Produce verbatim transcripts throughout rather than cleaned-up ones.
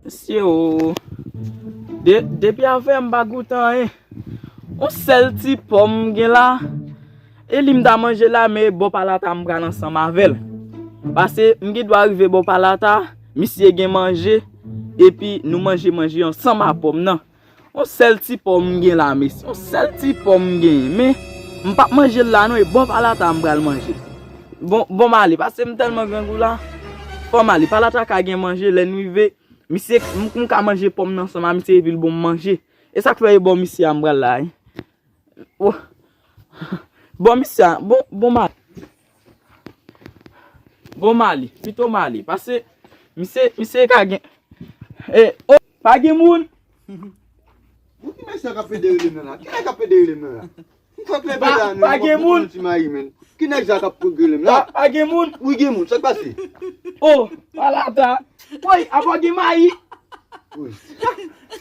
Mesye o, de, depi avè m pa goute anyen. On sèl ti pòm m gen la, e li m ta manje la, men bò palata m pral ansanm avè l. Pase m gen dwa rive bò palata, misye gen manje, epi nou manje manje ansanm a pòm nan. On sèl ti pòm m gen la, mesye. On sèl ti pòm m genyen, men m p ap manje l la non, e bò palata m pral manje. Bon, bon m ale, pase m tèlman grangou la. Fò m ale, palata ka gen manje, lè n rive, misye, m, m ka manje pòm nan ansanm a misye epi l bon m manje. E sa k fè e bò misye a m pral la, wi. Oh. Bò misye a, bon, bon m ale. Bon m ale, pito m ale, pase misye, misye ka gen, e, oh, pa gen moun. Bon, ki nèg sa k ap pede rele m nan la? Ki nèg k ap pede rele m nan la? M fèk leve la, pa gen moun. Ti mayi, men. Ki nèg sa k ap rele m la? Pa, pa gen moun. Wi, gen moun. Sa k pase? Oh, palata. Woy, apa w gen mayi? Wi.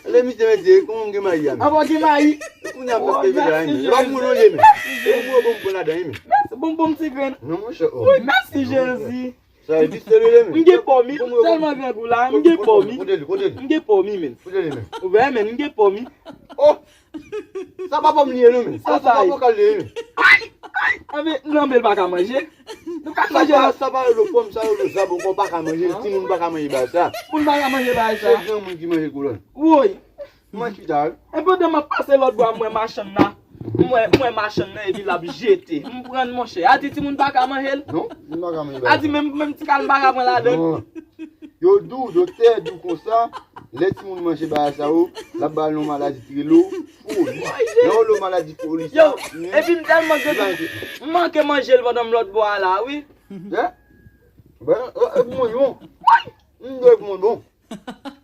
Ale, misye, mesye, kòman m gen mayi a, men? Apa w gen mayi? Kounye a m fèk leve la, men. Lòt moun, w ye, men. E mwen, bon, m pran ladan, men. Mèsi, bonbon ti grenn. Non, monchè, oh. Wi, mèsi, Jezi. Sa e vit se rele, men. M gen pòmi, tèlman grangou la, m gen pòmi. Kote li, kote li? M gen pòmi, men. Kote li, men? Ou wè, men, m gen pòmi. Oh! Sa pa pòm li ye, non, men. Sa, sa pa vokal li ye, men. Ay! Ay! Anben, lanbe l pa ka manje. Nou ka manje la. Sa pa rele pòm, sa rele zab ankò, pa ka manje. Timoun pa ka manje bagay sa. Moun pa ka manje bagay sa. Se granmoun ki manje koulòn. Woy! Mwen chita, wi. E pandan m ap pase lòt bò a, m wè machann nan. M wè, m wè machann nan epi l ap jete. M pran l, monchè. A di timoun pa ka manje l? Non, timoun pa ka manje bagay sa. A di menm, menm ti kal m pa ka pran ladan l? Non. Yo di w, doktè di w konsa, lè timoun manje bagay sa yo, l ap ba l yon maladi ki rele w foli. Lè yo rele w maladi foli sa, yo, men, epi m tèlman grangou, m manke manje l pandan m lòt bò a la, wi. Hein? Ben, e, e pou mwen, bon. M dwe pou mwen, bon.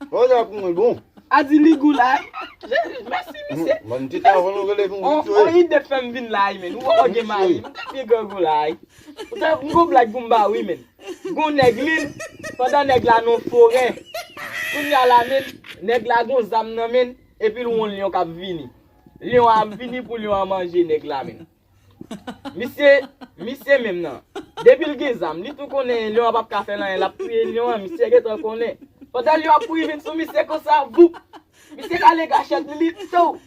Wè sa pou mwen bon. A di li gou la, wi. Jezi, mèsi, misye. Bon, ti ta volo rele pou mwen. On ide fè m vin la, wi, men. Ou wè gen mayi. M te vye grangou la, wi. Ou te, m gon blag pou m ba, wi, men. Gon nèg li, pandan nèg la nan forè. Kounye a la, men, nèg la gon zam nan men, epi l wè yon lyon k ap vini. Lyon a ap vini pou lyon an manje nèg la, men. Misye, misye menm nan. Depi l gen zam, li tou konnen lyon an p ap ka fè l anyen, l ap touye lyon an, misye gentan konnen. Pandan lyon ap kouri vin sou misye konsa, voup! Misye kale kachèt li, li tou!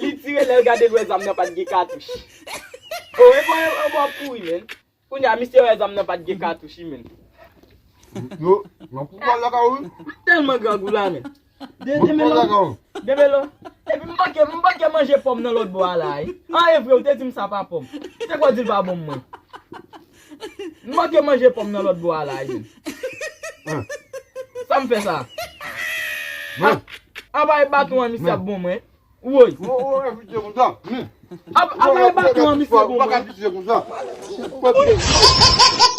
Li tire, lè l gade l wè zam nan pa t gen katouch. O, e bò, e bò ap kouri, men. Kounye a, misye wè zam nan pa t gen katouch, wi, men. Yo, nan pouvwa lakay ou, wi. M tèlman grangou la, men. De, de melo. De melo. Epi m manke, m manke manje pòm nan lòt bò a la, wi. An, e vre, ou te di m sa pa pòm. Se kwa di l pa bon mwen? M manke manje pòm nan lòt bò a la, wi. Sa m fè sa? A, apa e baton an misye ap bon mwen? Woy. Ou, ou, ou, pitiye konsa. Hmm. Apa e baton an misye bon mwen? Ou pa ka pitiye konsa. Ou pa pitiye konsa.